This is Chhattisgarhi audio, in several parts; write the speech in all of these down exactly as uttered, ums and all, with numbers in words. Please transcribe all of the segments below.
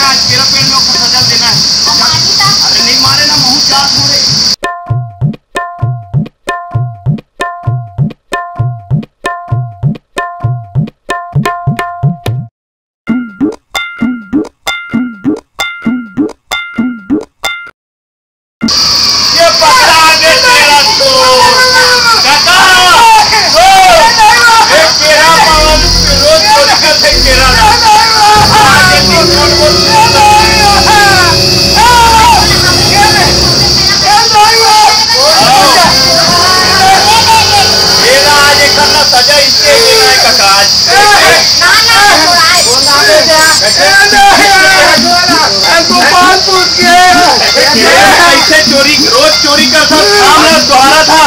आज केरा पेड़ में ओकर सजा देना है। अरे नहीं मारे ना, महू जात हो रे। ये पकड़ा के तेरा तो। काका, ओ, एक केरा मांगो, रोज चोरी करते केरा ना। आज ये तीन नोट बोल। ये ना आज एक करना सजा इसलिए देना है काका आज। गोपालपुर के। कैसे चोरी, रोज चोरी करता था, सामने दोहरा था।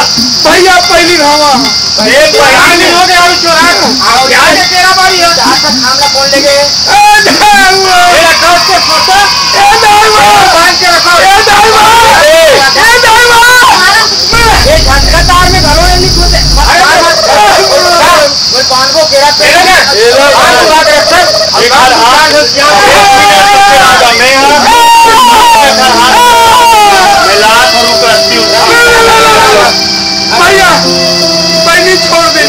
भैया पहली हवा। ये पहली हो गया, अभी चोरा था। आओ, क्या? ये तेरा बारी है। आज तक मामला कौन ले गए? ए, दाई हुआ। मेरा घर से फोटो। ए, दाई हुआ। बांध के रखो। ए, दाई हुआ। ए, दाई हुआ। ये झटका तार में घरों नहीं घुसे। मत, अरे, मत, मत। कोई बांध को केरा पे। ए, लो। बांध को बांध रख सर। एक हाथ, हाथ, एक मिनट से राजा मैं हाँ। एक हाथ, हाथ। मैं लात और ऊपर अस्सी उठा। भैया, मैं नहीं छोड़ दे,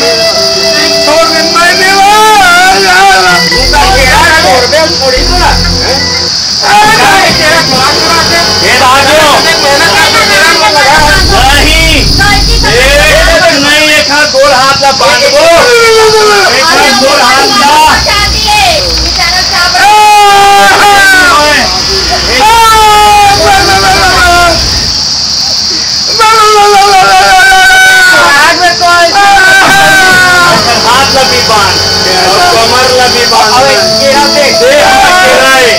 छोड़ दे, मैं नहीं। तू का केरा छोड़ दे, छोड़ी तो ना। ये भाग्यो। नहीं। एक नहीं, एक हाथ गोड़ हाथ ला बांध दो। एक हाथ गोड़ हाथ ला। हाथ ला भी बांध, कमर ला भी बांध। देख, केरा है।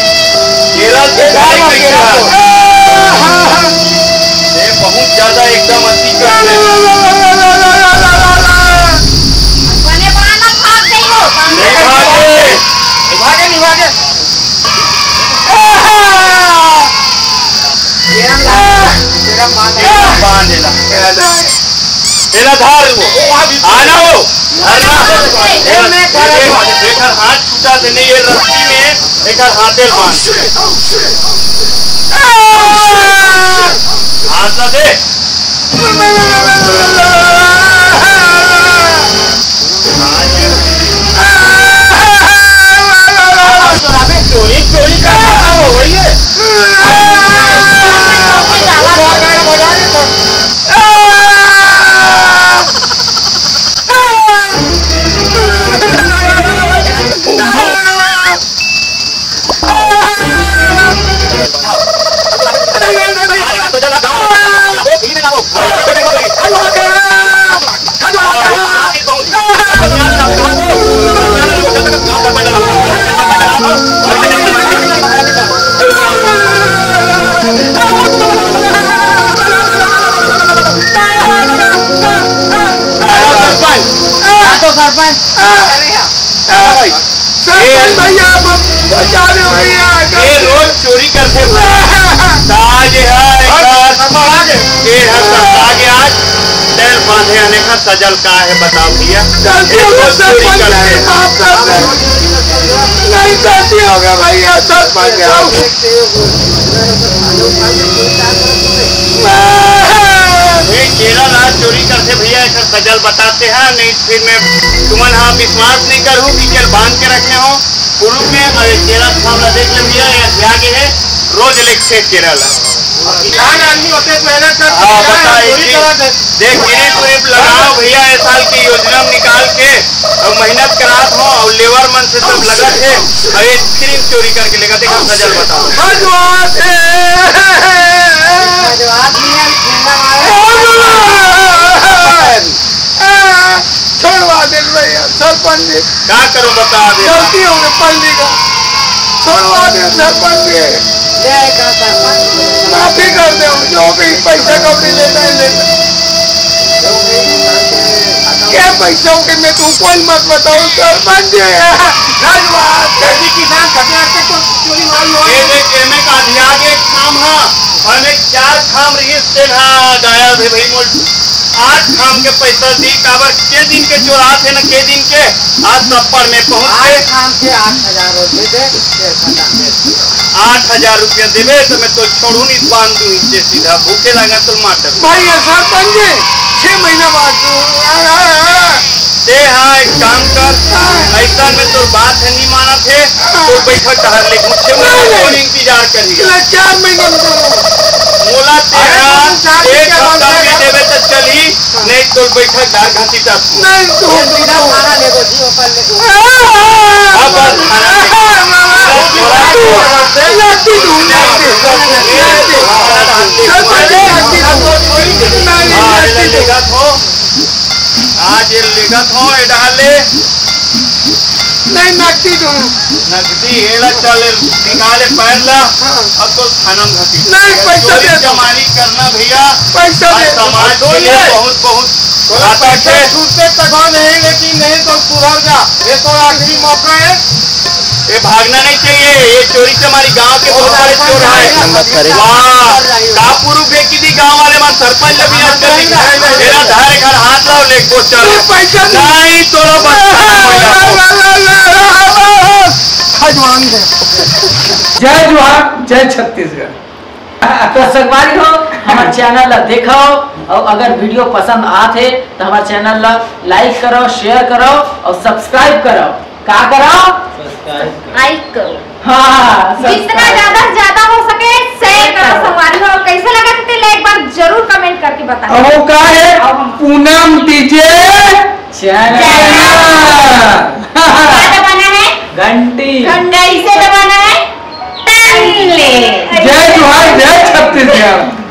केरा से गाय का केरा। ये बहुत ज्यादा एकदम अति कर दे। बने बांध, भाग गई हो। नहीं भागे। भागे नहीं भागे। केरा ला, केरा बांध। केरा बांध देला। एला धार वो। आना वो। धरना। ए, मैं धरत हूँ। एकर हाथ छूटा से नहीं, ये रस्सी में एकर हाथे बांध। हाथ ना दे। चोरी, चोरी का काम हो गई है। सरपंच। सरपंच भैया, आप बचा लो भैया। ये रोज चोरी करथे। ताज है एकर। ये है सर, ताज आज। तेल बांधे आने का सजल का है, बताओ भैया। गलती ये हो गई रोज चोरी सरपंच, करथे। माफ कर दे। नहीं, गलती हो गई भैया, सरपंच। ये केरा राज चोरी करथे भैया, एकर सजल बताते हैं, नहीं फिर मैं तुमन हा विश्वास नहीं करूँ कि केल बांध के रखे हो। पुरुष में अरे केरा के मामला देख ले भैया, ये आगे है, रोज लेके केरा ला। किसान आदमी होते तो मेहनत करते हाँ, हैं, बताइए चोरी जी। करा दे। देख, गिरी ट्रिप लगाओ भैया, ये साल की योजना निकाल के और मेहनत करात हो और लेबर मन से सब लगत है और ये फिर चोरी करके लेगा। देखो सजल बताओ। छोड़वा दे भैया, सरपंच जी। का करूं बता दे। गलती हो गई पहली का। छोड़वा दे सरपंच जी। माफी कर दे, जो भी पैसा कौड़ी लेना है ले। क्या पैसा? चौके में तू कोई मत बताओ सरपंच जी। राजवास। जल्दी किसान खटिया के तो चोरी मारी हो। ये देख, एमे का ध्यान एक काम हा, और मैं चार खाम रहिस तेन हा गायब हे भाई मोर। आठ खाम के पैसा दी, काबर के दिन के चोरात हे ना के दिन के, आज सप्पर में पहुंच के। आठ खाम के आठ हजार हो दे दे, तेरे खाता में। आठ हजार रुपया देबे तो मैं तो छोड़ू नहीं, बांध दूं इसे सीधा, भूखे लगा तो मार दे। भाई ये सरपंच जी, छह महीना बाद। ते हाँ, एक काम कर, ऐसा में तोर बात है नहीं मानत हे, तो बैठक डहर ले, कुछ छह महीना कौन इंतजार करी? ले, चार महीना में दे। मोला ते अरे, हाँ, तुम चार एक दिन के बाद हफ्ता में देगा। देबे तो चली, नहीं तो बैठक डहर घसीटा। नहीं तो ये सीधा खाना ले दो जी, ऊपर ले दो। अब बस खाना ले। हाँ, हाँ, हाँ। थोड़ा सा लाठी दूं, लाठी। लाठी दूं। हाँ, ये लेगा तो। आज ये लेगत हो, ए डहर ले। नहीं, नकदी दूं। नकदी, एला चल, निकाले पैर ला। हाँ। अब तो थाना में घसीट। नहीं, पैसा चोरी दे दो। चमारी करना भैया, पैसा आज दे दो। समाज के लिए बहुत, बहुत घातक है। छूटते तक नहीं, लेकिन नहीं तो सुधर जा। ये तो आखिरी मौका है। ये भागना नहीं चाहिए, ये चोरी चमारी गांव के बहुत बड़े चोर है। नंबर करे। वाह, का पुरुष बेच दी गांव वाले मन सरपंच जब इलाज कर दी। मेरा धारे घर हाथ लाओ, ले को चल। पैसा नहीं। नहीं, तोरा बस खाना पड़ जाता। जय जोहार, जय छत्तीसगढ़। तो संगवारी हो, हमारे चैनल ला देखो, और अगर वीडियो पसंद आत हे तो हमारे चैनल ला लाइक करो, शेयर करो और सब्सक्राइब करो। का करो? लाइक करो। हाँ, जितना ज्यादा से ज्यादा हो सके शेयर करो संगवारी हो। और कैसे लगा थे तेला एक बार जरूर कमेंट करके बताओ। अब वो का है? अब हम पूनम डीजे चैनल। क्या दबाना है? घंटी। घंटी। कैसे दबाना है? तन ले। जय जोहार, जय छत्तीसगढ़।